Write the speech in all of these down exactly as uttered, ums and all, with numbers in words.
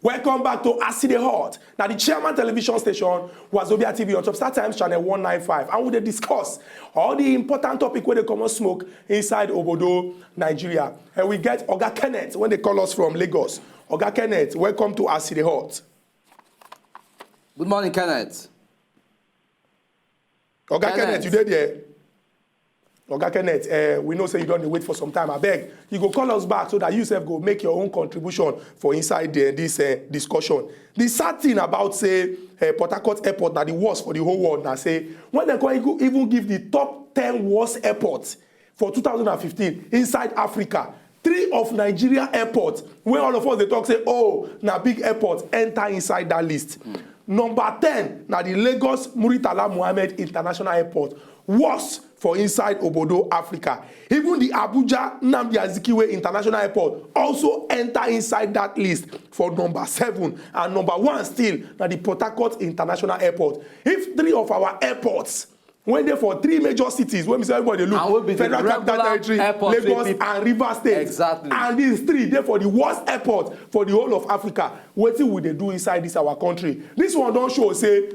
Welcome back to As E Dey Hot. Now the chairman television station was Obia T V on Top Star Times channel one nine five, and we dey discuss all the important topic where they come on smoke inside Obodo, Nigeria. And we get Oga Kenneth when they call us from Lagos. Oga Kenneth, welcome to As E Dey Hot. Good morning, Kenneth. Oga Kenneth, you dey there? Oga Kenneth, uh, we know say you don dey wait for some time. Abeg, you go call us back so that you sef go make your own contribution for inside the, this uh, discussion. The sad thing about say uh, Port Harcourt Airport na the worst for the whole world na say when they come even give the top ten worst airports for two thousand and fifteen inside Africa, three of Nigeria airports wey all of us dey talk say oh na big airport enter inside that list. Number ten na the Lagos Muritala Muhammed International Airport, worst for inside obodo Africa. Even the Abuja Nnamdi Azikiwe International Airport also enter inside that list for number seven, and number one still na the Port Harcourt International Airport. If three of our airports wey dey for three major cities wey be say everybody dey look, Federal Capital Territory, Lagos and Rivers State, exactly, and these three dey for the worst airport for the whole of Africa. Wetin we dey do inside this our country? This one don show say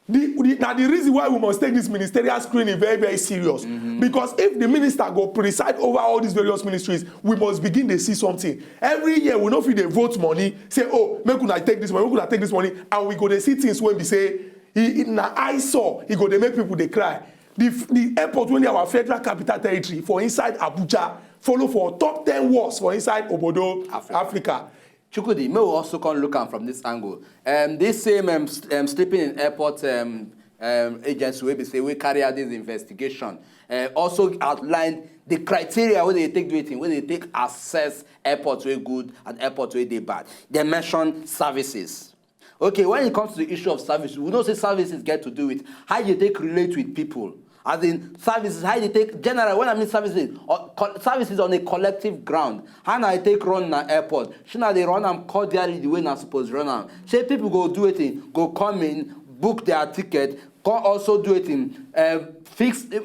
the, the, na the reason why we must take this ministerial screening very very serious, mm-hmm, because if the minister go preside over all these various ministries, we must begin dey see something. Every year we no fit dey vote money say oh make una take this money, make una take this money, and we go dey see things wey be say e e na eyesore, e go dey make people dey cry. The the airport wey dey our Federal Capital Territory for inside Abuja follow for top ten worst for inside obodo Africa. Africa. Chukwudi, may we also come look am from this angle. Um, this same um, um, sleeping in airport um, um, agency wey be say we carry out this investigation uh, also outlined the criteria wey dey take do wetin, wey dey take assess airport wey good and airport wey dey bad. Dem mention services. Okay, when it comes to the issue of service, we know say services get to do with how you take relate with people. As in services, how you take general. When I mean services, or co- services on a collective ground. How na I take run na airport? Shey na dey run am cordially the way na suppose run am? Shey people go do wetin, go come in, book their ticket, come also do wetin, um, fix uh,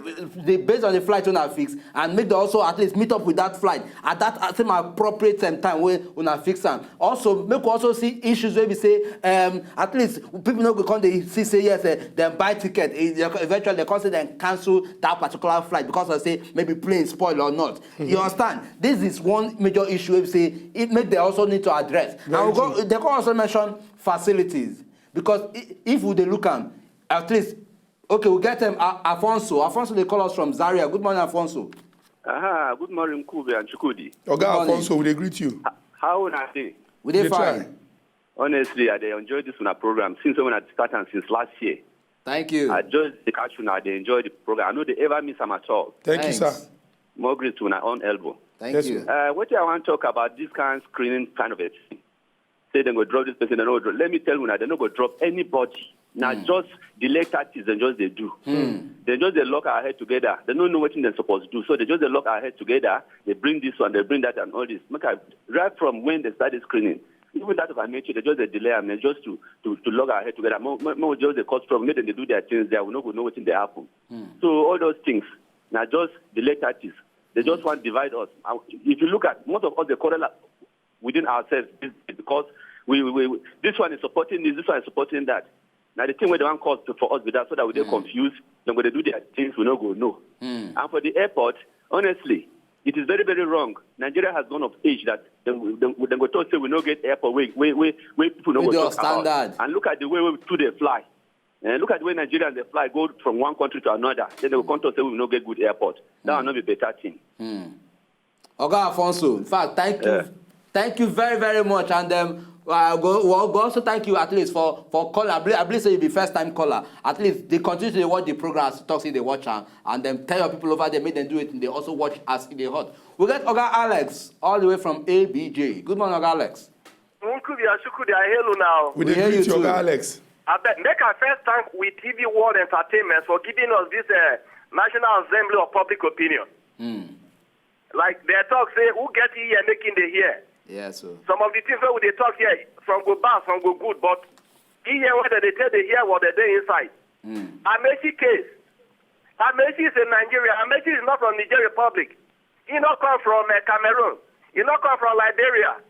the based on the flight una fix, and make dem also at least meet up with that flight at that uh, same appropriate um, time wey una fix am. Also make we also see issues wey be say um, at least people no go come dey see say yes uh, dem buy ticket, e- dem- eventually dem come say dem cancel that particular flight because of say maybe plane spoil or not. You understand? This is one major issue wey be say it make dem also need to address. And we go, dem come also mention facilities, because i- if we dey look am, at least okay, we get um, A- Afonso. Afonso dey call us from Zaria. Good morning, Afonso. Aha, good morning, Kube and Chukudi. Oga Afonso, we dey greet you. How una dey? We dey fine. Honestly, I dey enjoy this una program since when I start am since last year. Thank you. I just dey catch una, I dey enjoy the program. I no dey ever miss am at all. Thank you, sir. Thanks. More grace to una own elbow. Thank Yes, you. sir. Uh, wetin I wan talk about this kind screening kind of a thing. Say dem go drop this person, dem no go drop. Let me tell una, dem no go drop anybody. Na just delay tactics dem just dey do. Dem just dey lock our head together. Dem no know wetin dem suppose do. So dem just dey lock our head together. Dem bring this one, dem bring that and all this. Make I right from when dem start this screening. Even that of Amechi, dem just dey delay am, dem just to to to lock our head together. Make make- make we just dey cause trouble. Make dem dey do their things there. We no go know wetin dey happen. So all those things na just delay tactics. Dem just wan divide us. And if you look at most of us dey quarrel within ourselves this day because we, we, we this one is supporting this, this one is supporting that. Na the thing wey dem wan cause to, for us be that, so that we dey confused. Dem go dey do their things we no go know. And for the airport, honestly, it is very very wrong. Nigeria has gone of age that dem dem dem go talk say we no get airport wey wey wey wey people no Wey go dey talk about. standard. And look at the way wey we too dey fly. Eh, look at the way Nigerians dey fly go from one country to another. Then dem go come talk say we no get good airport. That one no be better thing. Oga Afonso, in fact, thank you, thank you very very much, and um, I go, we'll go also thank you at least for for caller. I believe, I believe say you be first time caller. At least they continue to dey watch the program as you talk say they watch am, and then tell your people over there make dem do it. They also watch As E Dey Hot. We get Oga Alex all the way from A B J. Good morning, Oga Alex. Nkubi Ashukudi, I hail you now. We We dey hear greet you you, too. Oga Alex. I bet make I first thank with T V World Entertainment for giving us this uh, National Assembly of Public Opinion. Like they talk say, who get ear making the hear. Yes, sir. Some of the things wey we dey talk here, some go bad, some go good, but ear wey dem dey tell dey hear what dem dey inside. Amechi case. Amechi is a Nigerian. Amechi is not from Niger Republic. He no come from uh, Cameroon. He no come from Liberia.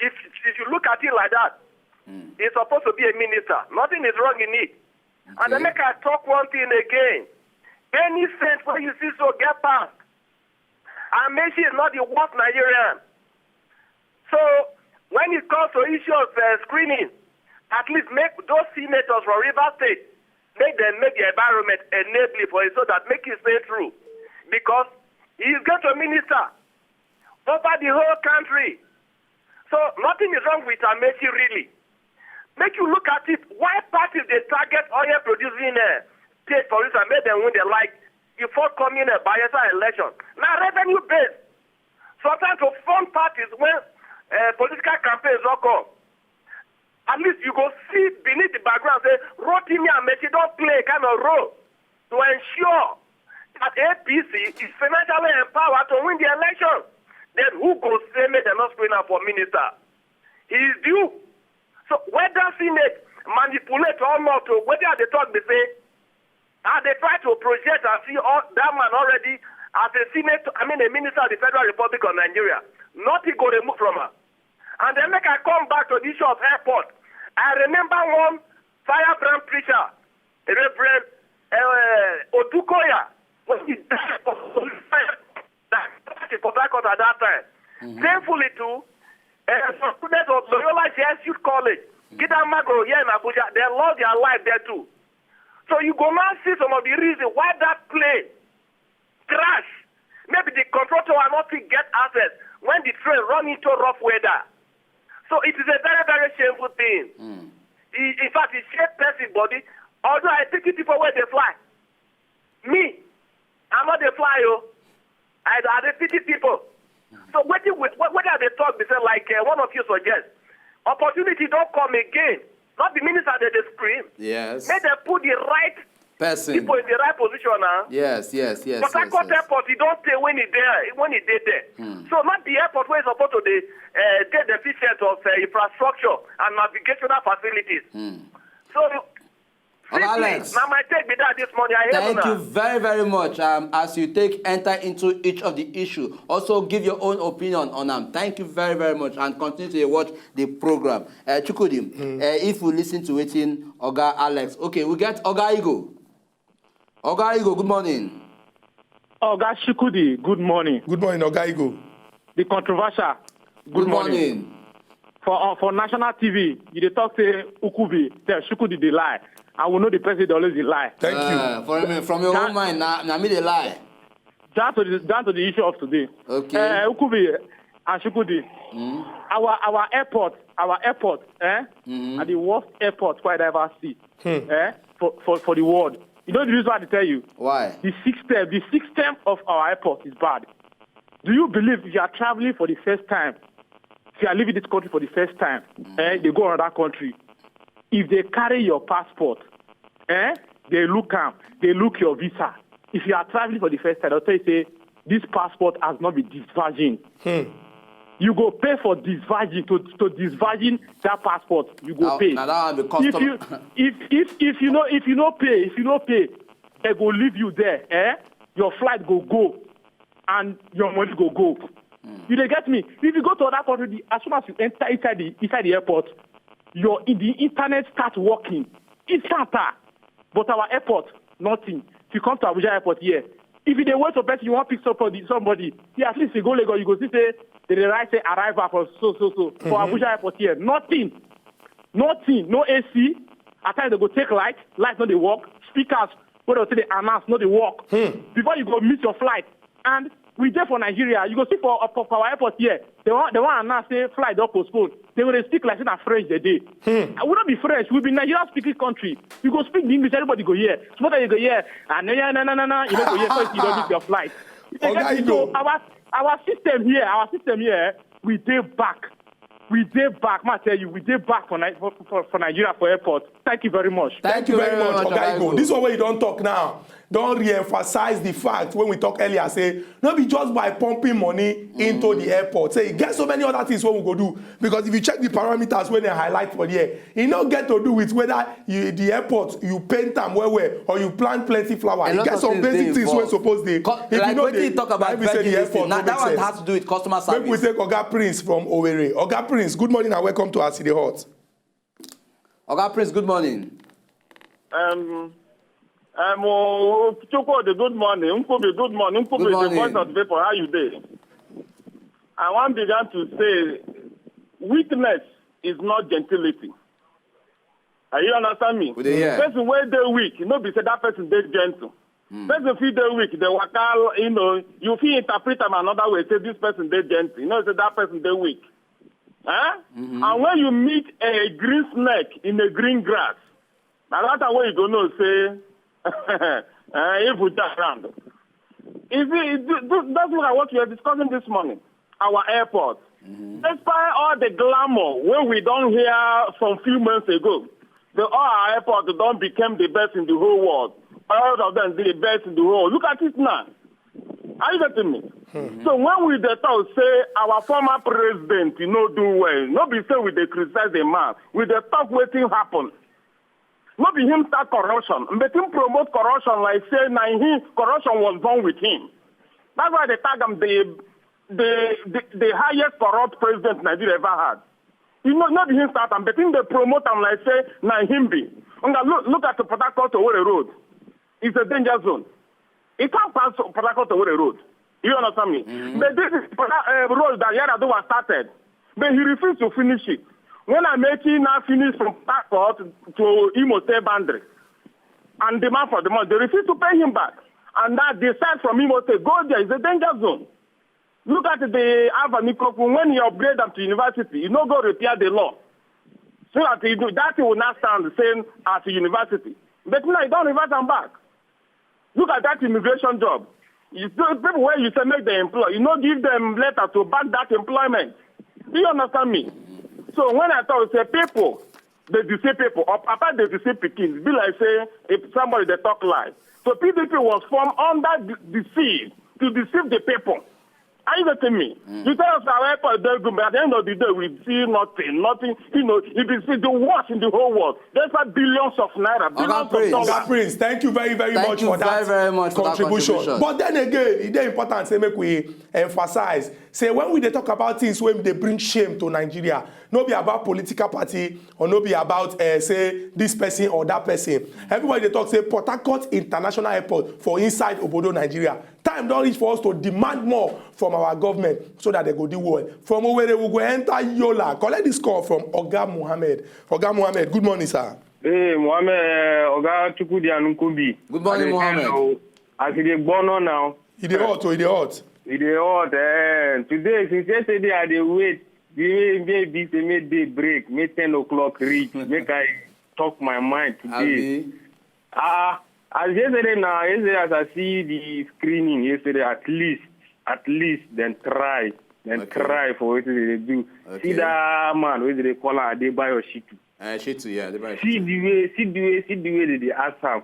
If, if you look at it like that, He's supposed to be a minister. Nothing is wrong in it. And then Okay. Make I talk one thing again. Any saint wey you see so get past. Amaechi is not the worst Nigerian. So when it comes to issue of uh, screening, at least make those senators from Rivers State, make them make the environment enabling for it so that make it stay true. Because he is going to minister over the whole country. So nothing is wrong with Amaechi really. Make you look at it. Why parties dey target oil producing uh, states, for instance, make them win the like the forthcoming uh, Bayelsa election? Na revenue based. Sometimes to fund parties when uh, political campaigns don come. At least you go see beneath the background say Rotimi Amaechi don play a kind of role to ensure that A P C is financially empowered to win the election. Then who go say make dem not screen am for minister? He is due. So whether Senate manipulate or not, o, whether they talk the same, and they try to project and see all that man already as a senator, I mean a minister of the Federal Republic of Nigeria. Nothing go remove from her. And then make I come back to the issue of airport. I remember one firebrand preacher, Reverend uh, Odukoya, when he died for that Port Harcourt at that time. Painfully too, uh, some students of Loyola J S U College, Gidamago here in Abuja, they lost their life there too. So you go now see some of the reason why that plane crash. Maybe the control tower not fit get access when the train run into rough weather. So it is a very, very shameful thing. In fact, it shake person body. Although I pity people when they fly. Me, I'm not a fly, oh. I, I dey pity people. So wetin we- what what are they talk? They say like uh, one of you suggest. Opportunity don't come again. Not the minister that they scream. Yes. Make them put the right Person. People in the right position now. Yes, yes, yes. But I yes, got yes. Airport, you don't say when it there, when it did there. So not the airport where it's supposed to be uh, get deficient of uh, infrastructure and navigational facilities. So Oga simply, Alex. Now my take be that this morning. I hear Thank una. You very, very much. Um, as you take enter into each of the issue, also give your own opinion on them. Thank you very, very much, and continue to watch the program. Uh, Chukudi, uh, if we listen to it in Oga Alex, okay, we get Oga Igo. Oga Igo, good morning. Oga Shukudi, good morning. Good morning, Oga Igo. The controversial, good, Good morning. For uh, for national T V, you dey talk say Ukubi, tell Shukudi dey lie. I will know the person dey always dey lie. Thank you. Uh, from, from your That- own mind, na, na me dey lie. Down to the down to the issue of today. Okay. Uh, Ukubi and Shukudi, our our airport, our airport, eh, are the worst airport quite ever see, eh, for, for for the world. You know the reason why I dey tell you. Why? The system, the system of our airport is bad. Do you believe if you are traveling for the first time, if you are leaving this country for the first time, eh, they go another country, if they carry your passport, eh, they look am, they look your visa. If you are traveling for the first time, they'll tell you say this passport has not been disvirgin. You go pay for disvirgin to to disvirgin that passport. You go Now- pay. now that one be If custom- you if if if you know if you no pay, if you no pay, they go leave you there. Eh, your flight go go, and your money go go. You dey get me? If you go to other country, the, as soon as you enter inside the inside the airport, your in the internet start working instanta. But our airport, nothing. If you come to Abuja airport here, if you dey wait for person, you wan pick somebody, somebody. See, at least you go Lagos, you go see say they dey write say arrival for so so so. For Abuja airport here, nothing, nothing, no A C. At times they go take light, light no dey work. Speakers wey dem take dey announce no dey work. Before you go miss your flight, and we dey for Nigeria, you go see for for, for our airport here, they wan they wan announce say flight don postpone. They go dey speak like say na French they dey. And we no be French, we be Nigeria speaking country. You go speak the English, everybody go hear. Small time you go hear, and no, no, no, no, no, you no go hear because you don miss your flight. You dey Oga get me? Igo. So our our system here, our system here, we dey back. We dey back. Ma tell you, we dey back for Ni- for, for, for Nigeria for airport. Thank you very much. Thank you very much, Oga Igo. This one wey you don talk now don re-emphasize the fact when we talk earlier say no be just by pumping money into the airport, say e get so many other things wey we go do, because if you check the parameters wey dem highlight for there, e no get to do with whether you, the airport, you paint am well well or you plant plenty flower. A E lot get of some things dey basic things wey involved. Suppose dey. Co- If like you no wetin dey, you talk na about im be say the prejudice airport thing. Now no that make one sense. Has to do with customer Make we service. Take Oga Prince from Owerri. Oga Prince, good morning and welcome to As E Dey Hot. Oga Prince, good morning. Um, um, oh, Chukwudi, good morning. Nkubi, good morning. Nkubi, Good the voice morning. of the people. How you dey? I wan begin to say, weakness is not gentility. Are you understand me? We dey hear. Person wey dey weak, no be say that person dey gentle. Person fit dey weak, dey waka, you know, you fit interpret am another way, say this person dey gentle. You know, say that person dey weak. Eh? And when you meet a green snake in a green grass, na that time wey you go know say eh, evil dey around. Is it, it, it, that's what we are discussing this morning. Our airport. Despite all the glamour wey we don hear some few months ago, the all our airport don become the best in the whole world. All of them dey the best in the world. Look at it now. Are you getting me? So when we dey talk say our former president, you know, do well, no be say we dey criticize the man. We dey talk wetin happen. No be him start corruption, but him promote corruption like say na him, corruption was born with him. That's why they tag am the the the, the highest corrupt president Nigeria ever had. You know, not him start am, but him dey promote am like say na him be. Una look, look at the Port Harcourt Owerri Road. It's a danger zone. He can't pass Port Harcourt Owerri Road. You understand me? But this is Port Har- uh, road that Yar'Adua started. But he refused to finish it. When Amechi now finished from Port Harcourt to Imo State boundary, and demand for the money, they refuse to pay him back. And that the side from Imo State go there is a danger zone. Look at the Alvan Ikoku, when he upgrade them to university, he no go repair the law. So that he do, that thing will not stand the same as a university. But now he don't revert them back. Look at that immigration job. You still, people where you say make them employ, you no give them letter to back that employment. Do you understand me? So when I talk, say people, they deceive people. Up, apart they deceive pikin, be like say if somebody they talk lie. So P D P was formed under the, the seed to deceive the people. Are you getting me? You tell us our airport dey good, but at the end of the day, we see nothing, nothing. You know, it is the worst in the whole world. There's a billions of naira, billions Prince. of dollars. Oga Prince, thank you very, very Thank much you for that very, very much for that contribution. Contribution. But then again, e dey important say make we emphasize say when we dey talk about things wey dey bring shame to Nigeria, no be about political party or no be about uh, say this person or that person. Everybody dey talk say Port Harcourt International Airport for inside obodo Nigeria. Time don reach for us to demand more from our government so that they go do well. From Owerri, we go enter Yola. Collect this call from Oga Mohammed. Oga Mohammed, good morning, sir. Hey, Mohammed, uh, Oga Chukwudi and Nkubi. Good morning, I dey Mohammed. tell you, as e dey burn on now, E dey hot, oh, e dey hot. e dey hot. Eh. Today, since yesterday, I dey wait. The way maybe say make day break, make ten o'clock reach, make I talk my mind today. Abi? Ah, as yesterday now, yesterday as I see the screening yesterday, at least, at least then try, then Okay. try for what they do. Okay. See that man, what they call her, Adebayo Shitu. Uh, Shitu, yeah, the right. See the way, see the way, see the way they dey ask am.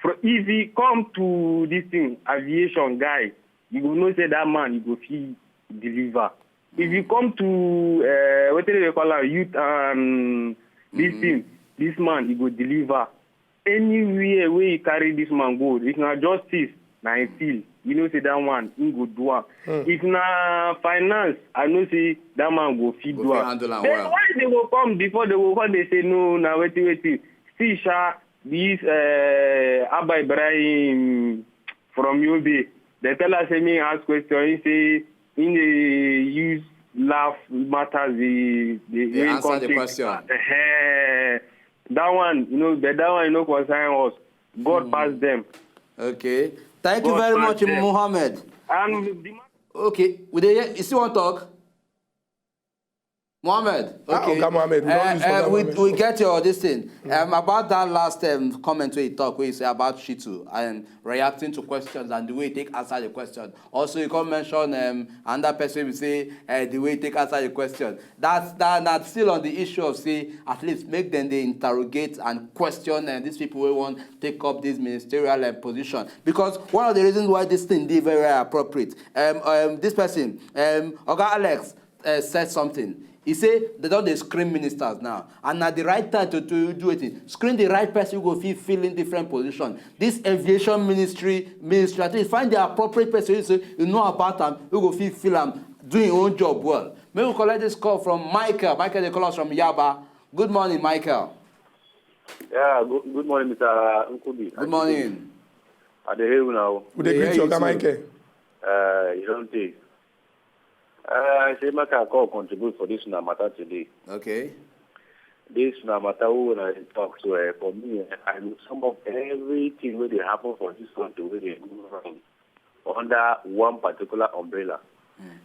For if he come to this thing, aviation guy, you go know say that man, he go fit deliver. If you come to uh, what do they call am, youth and this thing, this man, he go deliver. Anywhere where he carry this man go, if na justice, na him feel. You know say that one, he go do am. If na finance, I know say that man go fit Go do fit am. handle am Then well. Why they go come before they go come, they say no, na wetin wetin. See sha, this uh, Abba Ibrahim from Yobe, they tell us say me ask question. He say he dey use laugh matters the the They when answer come the take- question. Eh, that one, you know, but that one, you know, concern us. God pass them. Okay. Thank you God very pass much, them. Mohammed. And the man Okay, we dey hear. You still want talk? Mohammed, Ah, okay. Oga Mohammed, we don Uh, lose uh, Oga we, Mohammed. We get your this thing. Um, about that last um, comment we talk, we say about Shitu and reacting to questions and the way he take answer the question. Also, you can mention um, another person we say uh, the way he take answer the question. That's that, that's still on the issue of say at least make them they interrogate and question uh, these people who want take up this ministerial uh, position, because one of the reasons why this thing dey very appropriate. Um, um, this person, um, Oga Alex, uh, said something. He say they don dey screen ministers now, and na the right time to, to do it. Screen the right person who go fit fill in different position. This aviation ministry, ministry, at least find the appropriate person who say you know about am, who go fit fill am, do him own job well. Make we collect this call from Michael. Michael dey call us from Yaba. Good morning, Michael. Yeah, good, good morning, Mister Nkubi. Good morning. I dey hail una o. We dey greet you, Oga Michael. Uh, you don dey. Uh, I say make I come contribute for this una matter today. Okay. This una matter wey una dey talk so, eh, for me, eh, I go sum up everything wey dey happen for this country wey dey go wrong under one particular umbrella.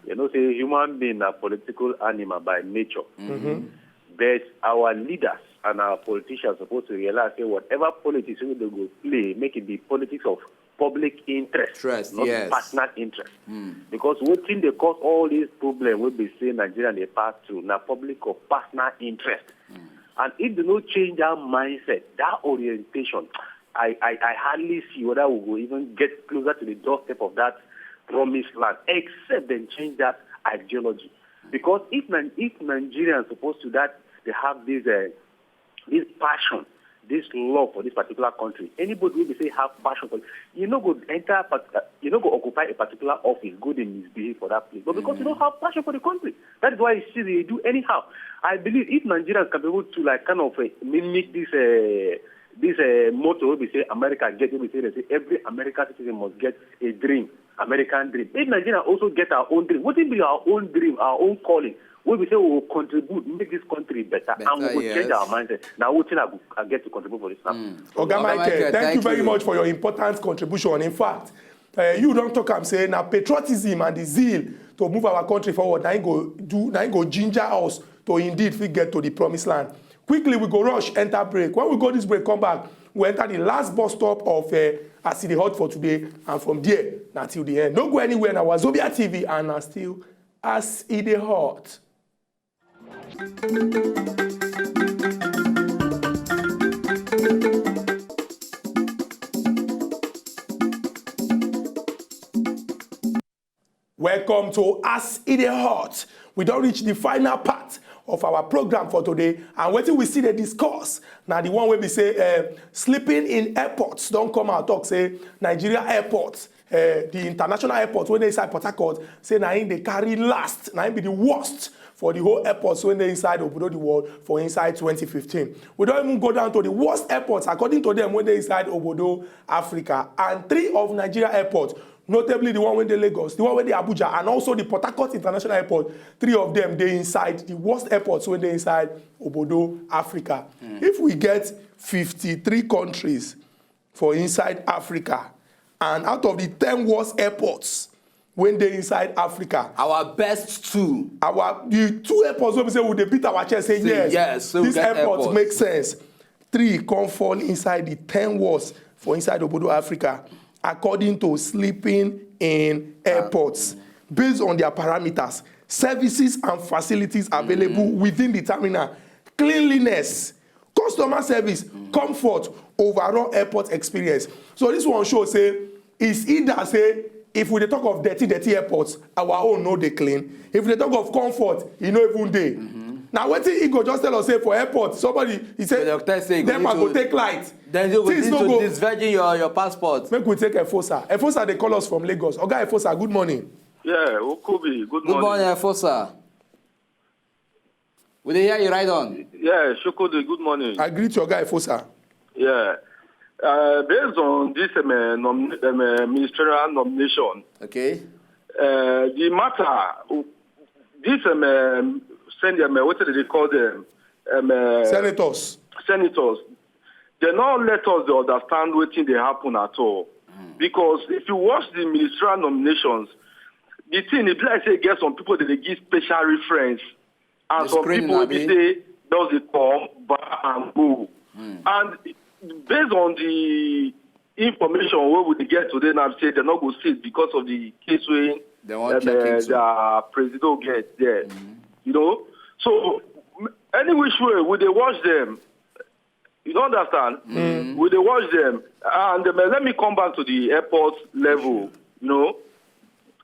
You know say human being na political animal by nature. But our leaders and our politicians suppose to realize say whatever politics wey dem go play, make it be politics of public interest, not personal interest. Because wetin dey cause all this problem wey be say Nigeria dey pass through na public of personal interest. And if dem no change that mindset, that orientation, I, I, I hardly see whether we go even get closer to the doorstep of that promised land, except dem change that ideology. Because if Ni- if Nigerians supposed to that they have this uh, this passion, this love for this particular country, anybody wey be say have passion for it, you no go enter, part- uh, you no go occupy a particular office, go dey misbehave for that place. But because you don't have passion for the country, that is why you see they do anyhow. I believe if Nigerians can be able to like kind of uh, mimic this uh, this uh, motto wey be say America get, wey be say they say every American citizen must get a dream, American dream. If Nigeria also get our own dream, wetin be our own dream, our own calling, wey be say we will contribute, make this country better, and we Better, will change yes. our mindset. Now, wetin I, go, I get to contribute for this now. Oga Michael, thank you very much for your important contribution. In fact, uh, you don talk am say na patriotism and the zeal to move our country forward na im go do na im go ginger us to indeed fit get to the promised land. Quickly, we go rush enter break. When we go this break, come back, we enter the last bus stop of uh, As E Dey Hot for today, and from there na till the end. No go anywhere. Na Wazobia T V and na still As E Dey Hot. Welcome to As E Dey Hot. We don reach the final part of our program for today, and wetin we still dey discuss na the one wey be say uh, sleeping in airports don come out talk say Nigeria airport, uh, the international airport wey dey inside Port Harcourt, say na im dey carry last, na im be the worst for the whole airports wey dey inside obodo the world for inside twenty fifteen. We don even go down to the worst airports according to them wey dey inside obodo Africa, and three of Nigeria airports, notably the one wey dey Lagos, the one wey dey Abuja, and also the Port Harcourt International Airport. Three of them dey inside the worst airports wey dey inside obodo Africa. If we get fifty-three countries for inside Africa, and out of the ten worst airports wey dey inside Africa, our best two, our the two airports wey be say we dey beat our chest say yes, yes, so we this get airport airports. Make sense. Three come fall inside the ten worst for inside obodo Africa, according to sleeping in airports. Based on their parameters, services and facilities available within the terminal, cleanliness, customer service, comfort, overall airport experience. So this one show say it's either say if we dey talk of dirty dirty airports, our own no dey clean. If we dey talk of comfort, e no even dey. Now wetin he go just tell us say for airport, somebody he say dem go take light. Then you go need to disvirgin your your passport. Make we take Efosa. Efosa dey call us from Lagos. Oga Efosa, good morning. Yeah, Okubi, good morning. Good morning, Efosa. We dey hear you right on. Yeah, Shukudi, good morning. I greet your guy, Fosa. Yeah. Uh, based on this um, uh, nom- um, uh, ministerial nomination, okay, uh, the matter, this um, um, send them, uh, what do they call them? Um, uh, senators. Senators. They not let us dey understand wetin dey happen at all. Because if you watch the ministerial nominations, the thing e be like say e get some people that they give special reference, and some people wey be say just dey come back and go. And based on the information wey we dey get today now, say dem no go sit because of the case wey dem wan check into. Their presido get there. You know, so any which way we dey watch them. You don't understand? We dey watch them. And um, let me come back to the airport level. You know,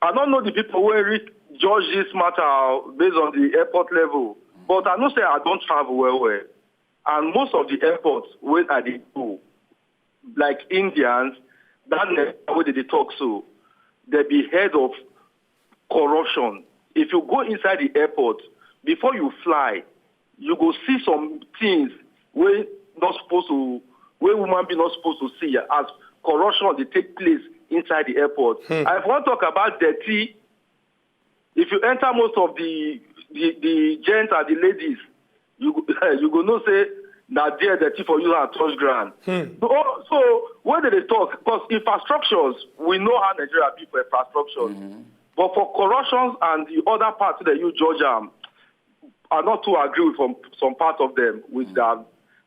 I don't know the people wey reach judge this matter based on the airport level. But I know say I don't travel well well. And most of the airports wey I dey go, like Indians, that never wey they dey talk so, they be head of corruption. If you go inside the airport, before you fly, you go see some things wey not supposed to, wey woman be not supposed to see as corruption dey take place inside the airport. Hmm. I wan talk about dirty. If you enter most of the the, the gents and the ladies, you go- you go know say na there dirty for you and touch ground. Hmm. So, so when they dey talk, because infrastructures, we know how Nigeria be for infrastructures, mm-hmm, but for corruptions and the other parts that you judge am, I not too agree with some some part of them with mm, that.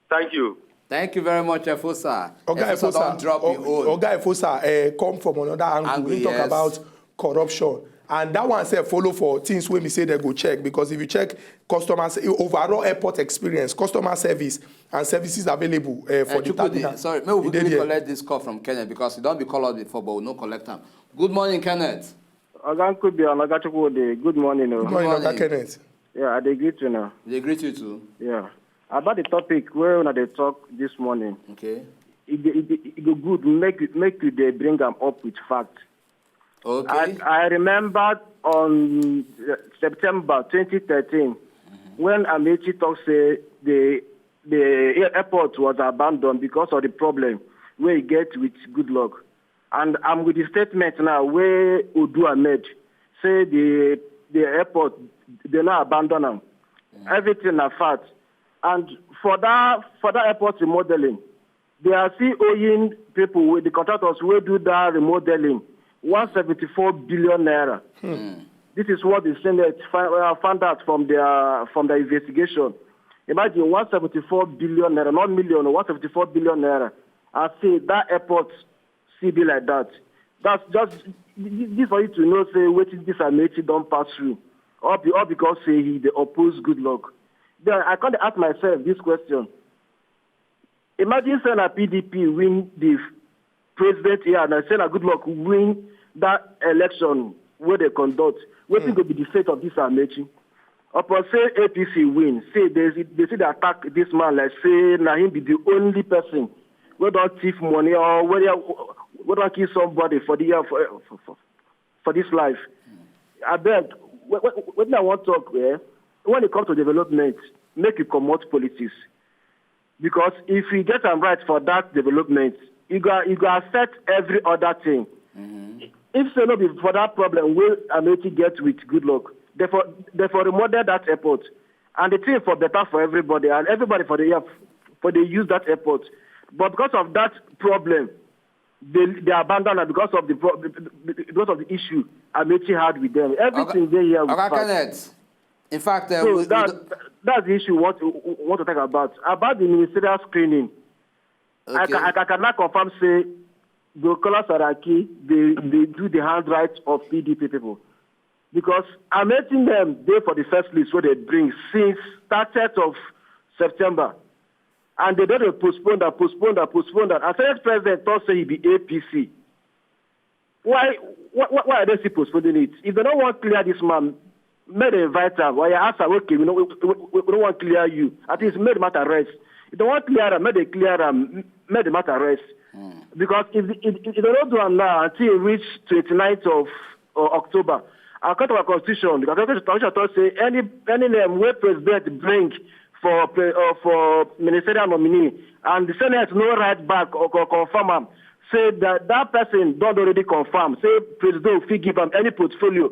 Thank you. Thank you very much, Efosa. Oga Efosa, Efosa, don't drop your own. Oga Efosa, uh, come from another angle. Angle, we talk, yes, about corruption. And that one say follow for things when we say they go check, because if you check customers, overall airport experience, customer service, and services available uh, for uh, the terminal. Sorry, may we quickly collect this call from Kenneth because he don't be called before, but we no collect them. Good morning, Kenneth. Oga Nkubi and Oga Chukwudi, good morning. Oh. Good morning, Oga Kenneth. Yeah, I dey greet you now. They greet you too. Yeah. About the topic where una dey talk this morning. Okay. It, it, it go good make make you dey bring am up with fact. Okay. I, I remember on uh, September twenty thirteen, mm-hmm, when Amechi talk say the the airport was abandoned because of the problem wey e get with Goodluck. And I'm with the statement now where Odu Ahmed say the the airport they now abandon am. Mm. Everything na fact. And for that for that airport remodeling, they are still owing people with the contractors who do that remodeling one seventy four billion naira. Hmm. This is what the Senate fi- uh, found out from their from their investigation. Imagine one seventy four billion naira, not million, one seventy four billion naira. I say that airport still be like that. That's just this for you to know say wetin this Amechi don pass through. All, be, all because say he dey oppose Goodluck. Then I can't ask myself this question. Imagine say na P D P win the president here and say na Goodluck win that election wey they conduct. Wetin go be the fate of this Amechi? Upon say A P C win, say they they see the attack this man like say na him be the only person wey don thief money or wey wey don kill somebody for the year for for, for, for this life. Abeg, wetin I wan talk eh, when it comes to development, make you comot politics. Because if you get am right for that development, you go you go affect every other thing. Mm-hmm. If say no be for that problem wey Amechi get with Goodluck, therefore therefore remodel that airport, and the thing for better for everybody, and everybody for the year for dey use that airport. But because of that problem, they they abandon am because of the pro- because of the issue Amechi had with them. Everything dey here with Oga fact. Kenneth, in fact, uh, so we, we that's don't- that's the issue we want to, we want to talk about about the ministerial screening. I, okay. Can, I, can, I cannot confirm say Bukola Saraki they they do the handwrite of P D P people because I'm hating them there for the first list where they bring since thirtieth of September, and they don't postpone that, postpone that, postpone that. And Senate President thought say he be A P C. Why, why, why are they still postponing it? If they don't want to clear this man, may they invite him. Why ask him? Okay, we don't, we, we, we don't want to clear you. At least make the matter rest. If they want to clear him, may they clear him. Make the matter rest. Mm. Because if, if, if they don't do it now until it reach twenty-ninth of uh, October, according to our constitution, the constitution talks say any any name where president bring for uh, for ministerial nominee and the Senate no right back or, or confirm him, say that that person don't already confirm. Say president fit give him any portfolio,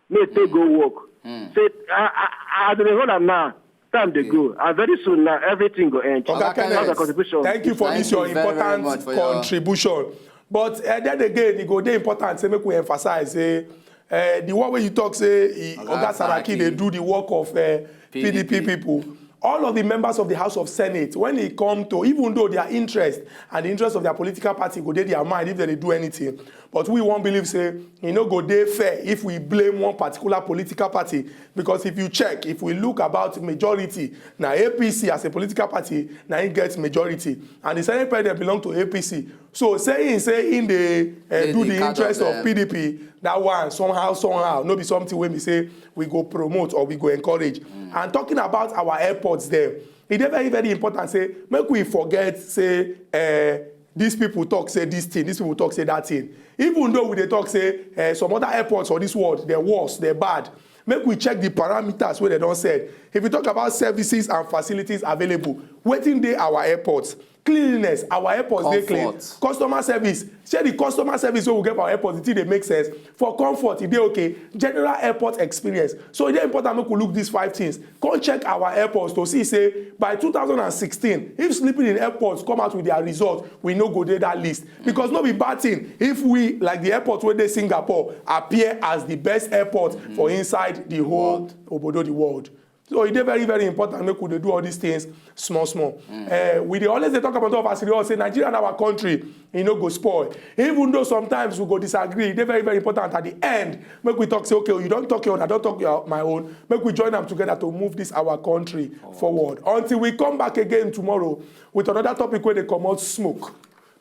may take go work. Mm. Say I I I dey run am now. Time dey go, and very soon now everything go end. Okay, that's the contribution. Thank you for this your important contribution. But uh, then again, it go dey important say make we emphasize say uh, the one way you talk say he, Oga Saraki they do the work of uh, P D P people. All of the members of the House of Senate, when it come to, even though their interest and the interest of their political party go dey their mind if they do anything, but we won't believe say e no go dey fair if we blame one particular political party, because if you check, if we look about majority, na A P C as a political party na it gets majority, and the Senate president belong to A P C. So saying say in the uh, do the interest of P D P, that one somehow somehow no be something wey be say we go promote or we go encourage. Mm. And talking about our airports there, it is very very important say make we forget say uh, these people talk say this thing, these people talk say that thing. Even though we dey talk say uh, some other airports for this world they're worse, they're bad, Make we check the parameters wey dem don set. If we talk about services and facilities available, wetin dey our airports? Cleanliness, our airports dey clean. Comfort. Customer service, shey the customer service wey we get for our airport, the thing dey make sense? For comfort, e dey okay. General airport experience. So e dey important make we look these five things. Come check our airports to see say by two thousand and sixteen, if Sleeping in Airports come out with their result, we no go dey that list. Because no be bad thing if we, like the airport wey dey Singapore, appear as the best airport for inside the whole obodo, the world. So e dey very, very important make we dey do all these things small small. Eh, we dey always dey talk about, of as e dey say Nigeria na our country, e no go spoil. Even though sometimes we go disagree, e dey very, very important at the end make we talk say, okay, you don talk your own, I don talk your, my own. Make we join am together to move this our country forward. Until we come back again tomorrow with another topic wey dey comot smoke.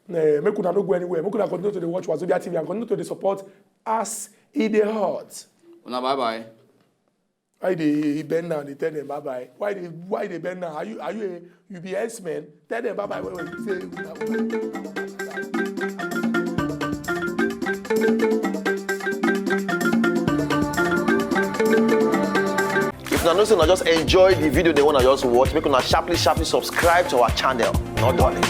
Eh, make una no go anywhere. Make una continue to dey watch Wazobia T V and continue to dey support as e dey hot. Una bye bye. Why you dey bend down dey tell them bye bye? Why you dey, why you dey bend down? Are you, are you a, you be herdsmen? Tell them bye bye well well. Say una bye bye. If una know say una just enjoy the video, the one I just watch, make una sharply, sharply subscribe to our channel. No dulling.